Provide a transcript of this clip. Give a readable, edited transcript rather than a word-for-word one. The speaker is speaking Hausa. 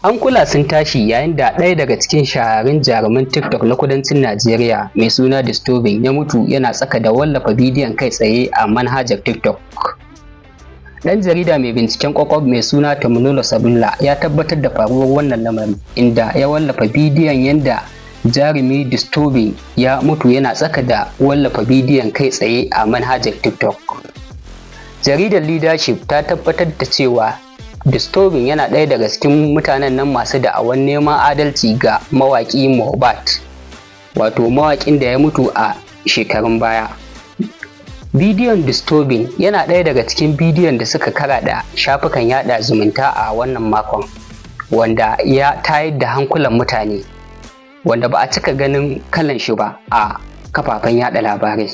Hankula sun tashi yayin da ɗaya daga cikin shahararrun jaruman TikTok na kudancin Najeriya mai suna Disturbing ya mutu yana tsaka da wallafa bidiyon kai tsaye a manhajar TikTok. Ɗan jarida mai binciken ƙwaƙwaf mai suna Tomilola Sabulla ya tabbatar da faruwar wannan lamari, inda ya wallafa bidiyon yadda jarumi Disturbing ya mutu yana tsaka da wallafa bidiyon kai tsaye a manhajar TikTok. Jaridar Leadership ta tabbatar da cewa Disturbing yana ɗaya daga cikin mutanen nan masu da'awar neman adalci ga mawaƙi Mohbad, wato mawaƙin da ya mutu a shekarun baya. Bidiyon Disturbing yana ɗaya daga cikin bidiyon da suka karaɗa shafukan yaɗa zumunta a wannan makon, wanda ya tayar da hankulan mutane, wanda ba a cika ganin kalan shi ba a kafafen yaɗa labarai.